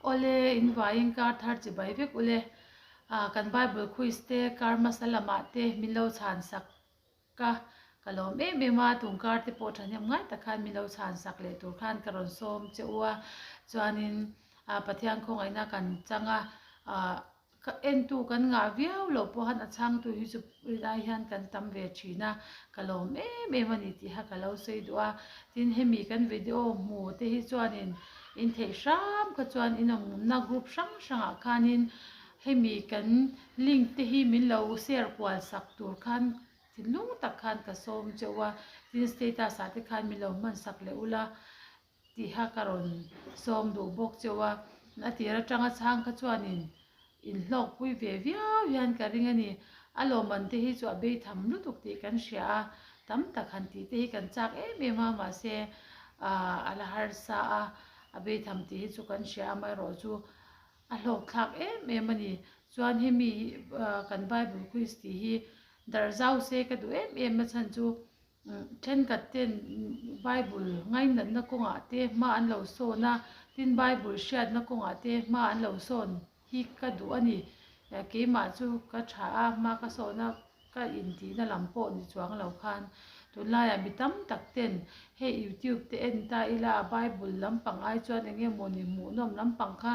Awle, in vaiin kar thar chibai vek ule. Kan Bible quiz te kar hmasa lamah te min lo chhan sak ka ka lawm em em a, tun kar te pawh thahnem ngai tak khan min lo chhan sak leh tur khan ka rawn sawm che u a. Chuanin Pathian khawngaihna kan chang a, Ka entu kan ngah viau loh pawhan a chhangtu hi chu rinai hian kan tam ve thin a, ka lawm em em a ni tih kha ka lo sawi duh a. Tin, hemi kan video hmu te hi chuanin in theih hram kha chuan in awmna group hrang hrangah khanin hemi kan link te hi min lo share kual sak tur khan thinlung tak khan ka sawm cheu a. Tin, status ah te khan min lo hman sak leh ula. Tiha ka rawn sawm duh bawk cheu a, a tir atanga chhang kha chuanin inhlawkpui ve viau hian ka ring a ni. A lawmman te hi chu a bei tham lutuk tih kan hria a, tam tak han tih te hi kan chak em em a, mahse a la harsa a, a bei tham tih hi chu kan hria a, amaherawhchu a hlawkthlak em em a ni. Chuan hemi kan Bible quiz tih hi darh zau se ka duh em em a chhan chu Thenkhat ten Bible ngainatna kawngah te hma an lo sawn a, tin Bible hriatna kawngah te hma an lo sawn hi ka duh a ni. Keimah chu ka tha a, hma ka sawn a, ka intihna lam pawh ni chuang lo khan tunlaiah mi tam tak ten hei YouTube te en ta ila a Bible lampang ai chuan eng emaw ni hmuhnawm lampang kha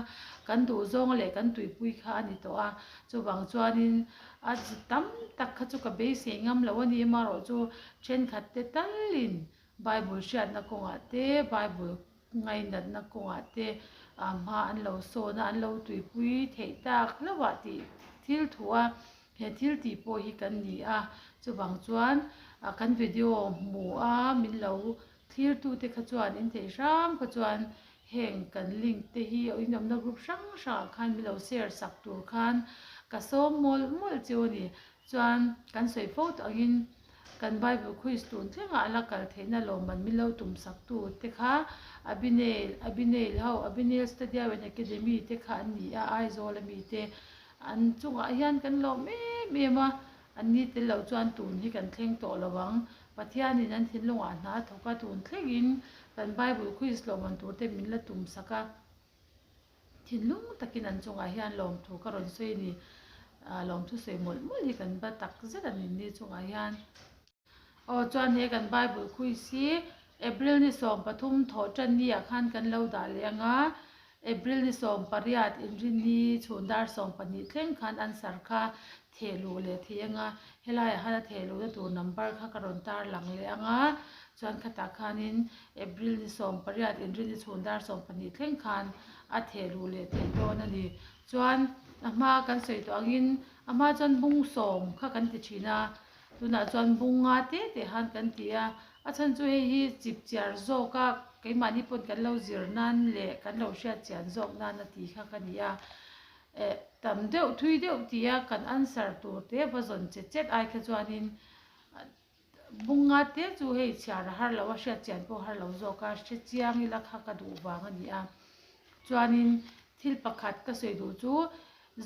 kan duh zawng leh kan tuipui kha a ni tawh a. Chuvang chuanin A chi tam tak kha chu ka beisei ngam lo a ni amaherawh chu thenkhat te talin Bible hriatna kawngah te, Bible ngainatna kawngah te hma an lo sawn a, an lo tuipui theih tak hlauhah tih thil thu a, he thil tih pawh hi kan ni a. Chuvang chuan kan video hmuh a min lo thlirtute kha chuan in theih hram kha chuan Heng kan link te hi inawmna group hrang hrangah khan min lo share sak tur khan ka sawm mawlh mawlh cheu a ni. Chuan kan sawi fo tawh angin kan Bible quiz tun thlengah a la kal theihna lawmman min lo tum sak tu te kha Abineil, Abineil ho, Abineil Study and Academy te kha an ni a, Aizawl ami te an chungah hian kan lawm em em a, an ni tel lo chuan tun hi kan thleng tawh lo ang. Pathianin an thinlungah hna a thawk a, tun thlengin kan Bible quiz lawmman turte min la tum sak a, thinlung takin an chungah hian lawmthu ka rawn sawi a ni. Lawmthu sawi mawlh mawlh hi kan va tak zet a ni ni chungah hian. Aw chuan he kan Bible quiz hi April ni 13 thawh tan ni ah khan kan lo dah leh ang a, April ni 18 inrinni chhun dar 12 thleng khan answer kha theh luh leh thei ang a, helaiah khan a theh luhna tur number kha ka rawn tar lang leh ang a, chuan khatah khanin April ni 18 inrinni chhun dar 12 thleng khan a theh luh leh theih dawn a ni. Chuan a hma kan sawi tawh angin a hma chuan bung sawm kha kan ti thin a, tunah chuan bung nga te te khan kan ti a, a chhan chu hei hi chip chiar zawk a keimahni pawn kan lo zir nan leh kan lo hriat chian zawk nan a ti kha ka ni a. Eh, tam deuh, thui deuh tia kan answer tur te va zawn chet chet ai kha chuanin bunga te chu hei chhiar a har lo a, hriat chian pawh a har lo zawk a, hre chiang ila kha ka duh vang a ni a. Chuanin thil pakhat ka sawi duh chu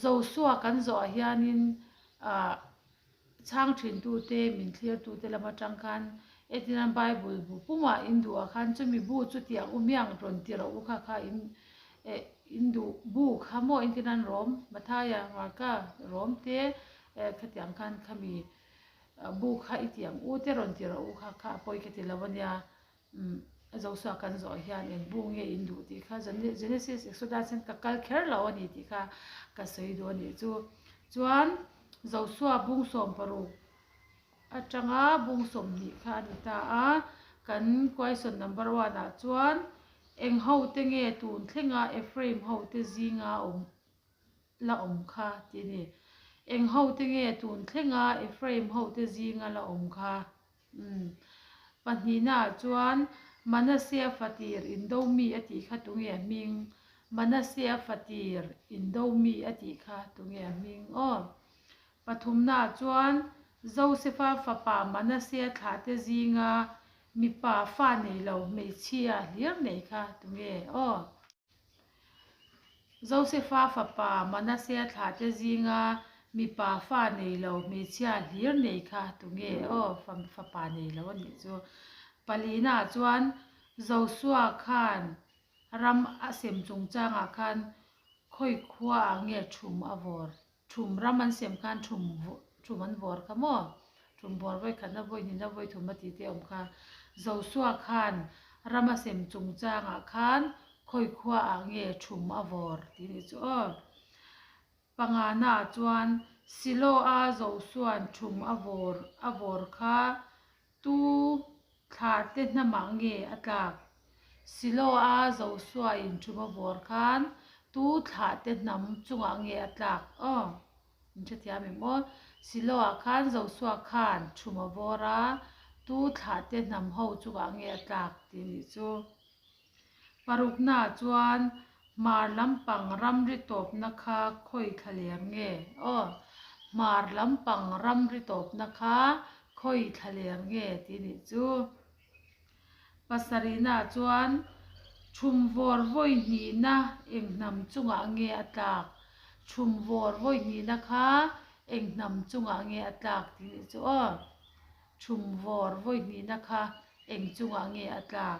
Joshua kan zawhah hianin ah Chhang thintute, min thlirtute lam atang khan Etinan Bible bu pumah in duh ah khan chumi bu chu tiang u miang rawn ti rawh u kha kha in eh in duh bu kha maw Entinan Rom, Mathaia, Marka, Rom te eh khatiang khan khami bu kha i tiang u te rawn ti rawh u kha kha a pawi ka ti lo ania. Umm Joshua kan zawh hian eng bu nge in duh tih kha Genesis Exodus hian ka kal kher lo a ni tih kha ka sawi duh a nih chu. Chuan Joshua bung 60 atanga bung 20 kha a ni ta a, kan question number one ah chuan eng ho te nge tun thlenga Ephraim ho te zinga awm la awm kha tih a ni. Eng ho te nge tun thlenga Ephraim ho te zinga la awm kha? Umm. Pahnihnaah chuan Manasea fatir indo mi a tih kha tunge a hming? Manasea fatir indo mi a tih kha tunge a hming? Aw. Pathumnaah chuan Josefa fapa Manasea thlahte zinga mipa fa nei lo hmeichhia hlir nei kha tunge? Aw. Josefa fapa Manasea thlahte zinga mipa fa nei lo hmeichhia hlir nei kha tunge? Aw, fapa nei lo a nih chu. Palinaah chuan Josua khan ram a sem chungchangah khan. Khawi khua ah nge thum a vawr? Thum ram an sem khan thum thum an vawr kha maw? Thum vawr vawi khatna vawi hnihna vawi thum a tih te awm kha. Joshua khan ram a sem chungchangah khan khawi khua ah nge thum a vawr tih nih chu aw. Pangana ah chuan Silo-a Josua'n thum a vawr a vawr kha Tu thlahte hnamah nge a tlak? Siloa Joshua in thuma vawr khan tu thlahte hnam chungah nge a tlak? Aw, in hrethiam em aw? Siloa khan Joshua khan thuma vawr a, tu thlahte hnam ho chungah nge a tlak tih a nih chu. Paruknaah chuan hmar lampang ramri tawpna kha khawi thlaler nge? Aw, hmar lampang ramri tawpna kha khawi thlaler nge tih nih chu. Pasarihnaah chuan chhumvawr vawi hnihna eng hnam chungah nge a tlak? Chhumvawr vawi hnihna kha eng hnam chungah nge a tlak tih nih chu aw. Chhumvawr vawi hnihna kha eng chungah nge a tlak?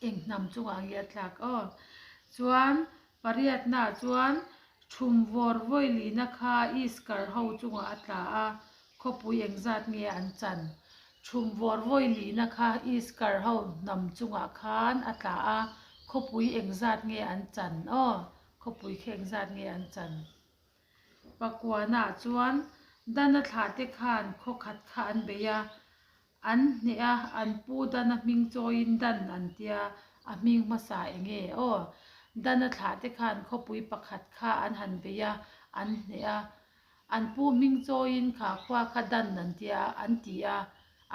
Eng hnam chungah nge a tlak aw? Chuan pariatnaah chuan chhumvawr vawi lihna kha Iskar ho chungah a tla a, khawpui engzat nge an chan? Chhumvawr vawi lihna kha Iskar ho hnam chungah khan a tla a, khawpui engzat nge an chan aw? Khawpui kha engzat nge an chan? Pakuanaah chuan Dana thlahte khan khawkhat kha an bei a, an hneh a, an pu Dana hming chawiin Dan an tia, a hming hmasa eng nge aw? Dana thlahte khan khawpui pakhat kha an han bei a, an hneh a, an pu hming chawiin kha khua kha Dan an tia, an ti a,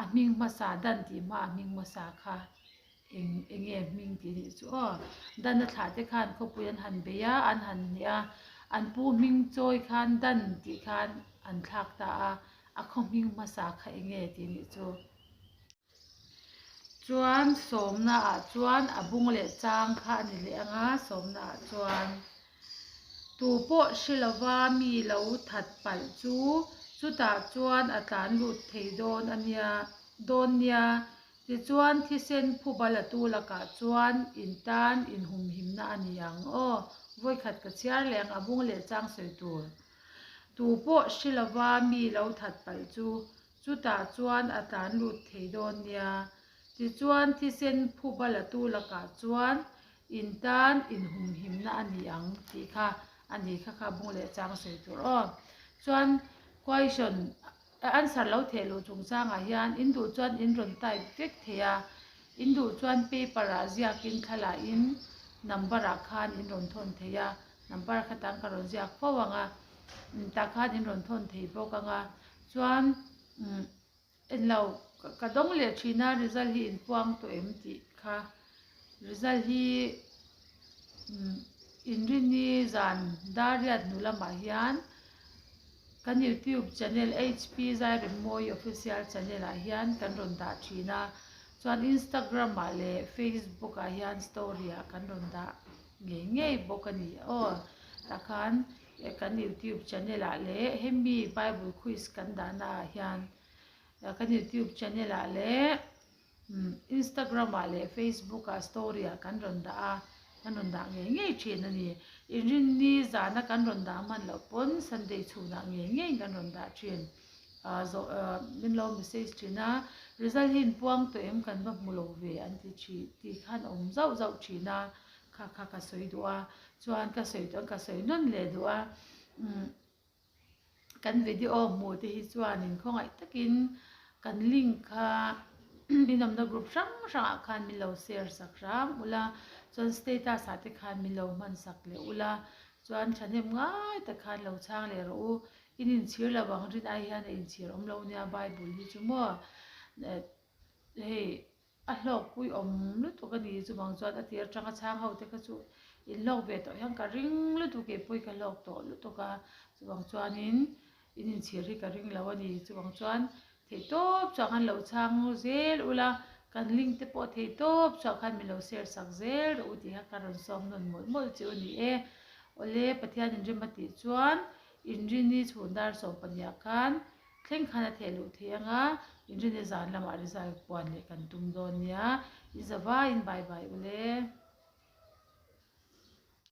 a hming hmasa Dan tih hma a hming hmasa kha. Eng eng nge hming tih nih chu aw. Dan a thlah te khan khawpui an han bei a, an han hneh a, an pu hming chawi khan Dan tih khan an thlak ta a, a khaw hming hmasa kha eng nge tih nih chu. Chuan sawmna ah chuan a bung leh chang kha a ni leh ang a, sawmna ah chuan tu pawh hre lova mi lo that palh chu chutah chuan a tlan lut thei dawn a nia dawn nia Tichuan, thisen phuba latu lakah chuan in tan inhumhimna a ni ang. Aw, vawikhat ka chhiar leh ang, a bung leh chang sawi tur. Tu pawh hre lova mi lo that palh chu, chutah chuan a tlan lut thei dawn nia. Tichuan, thisen phuba latu lakah chuan in tan inhumhimna a ni ang tih kha a ni kha kha bung leh chang sawi tur. Aw, chuan question. A answer lo theh luh chungchangah hian in duh chuan in rawn type vek thei a, in duh chuan paper ah ziakin thlalak in number ah khan in rawn thawn thei a, number kha tan ka rawn ziak fo ang a, tah khan in rawn thawn thei bawk ang a, chuan umm englo ka dawng leh thin a result hi in puang tawh em tih kha result hi umm inrinni zan dar riat hnu lamah hian. Kan YouTube channel HP Zairemmawi Official channel ah hian kan rawn dah thin a, chuan Instagram ah leh Facebook ah hian story ah kan rawn dah ngei ngei bawk a ni aw. Tah khan kan YouTube channel ah leh hemi Bible quiz kan dahna ah hian kan YouTube channel ah leh Instagram ah leh Facebook ah story ah kan rawn dah a, kan rawn dah ngei ngei thin a ni. Inrinni zana kan rawn dah hman loh pawn Sunday chhunah ngei ngeiin kan rawn dah thin. Zawh min lo message thin a, result hi inpuang tawh em kan va hmu lo ve an ti thin tih khan awm zauh zauh thin a, kha kha ka sawi duh a, chuan ka sawi tawh ka sawi nawn leh duh a. Kan video hmuh te hi chuanin khawngaih takin kan link kha inawmna group hrang hrangah khan min lo share sak hram ula chuan status ah te khan min lo hman sak leh ula chuan thahnem ngai tak khan lo chhang leh rawh u in inchhir lo ang rin ai hian a inchhir awm lo nia bible hi chu maw hei A hlawkpui awm lutuk a ni chuvang chuan a tir atanga chhang ho te kha chu in hlawk ve tawh hian ka ring lutuk e pawi ka hlawk tawh lutuk a chuvang chuanin in inchhir hi ka ring lo a ni chuvang chuan theihtawp chuah khan lo chhang zel ula kan link te pawh theihtawp chuah khan min lo share sak zel rawh u tih kha ka rawn sawm nawn mawlh mawlh chu a ni e awle Pathian inrem a tih chuan inrini chhun dar 12 ah khan Thleng khan a theh luh thei ang a, inrinni zan lamah result puan leh kan tum dawn nia, i za vaiin bye bye ule.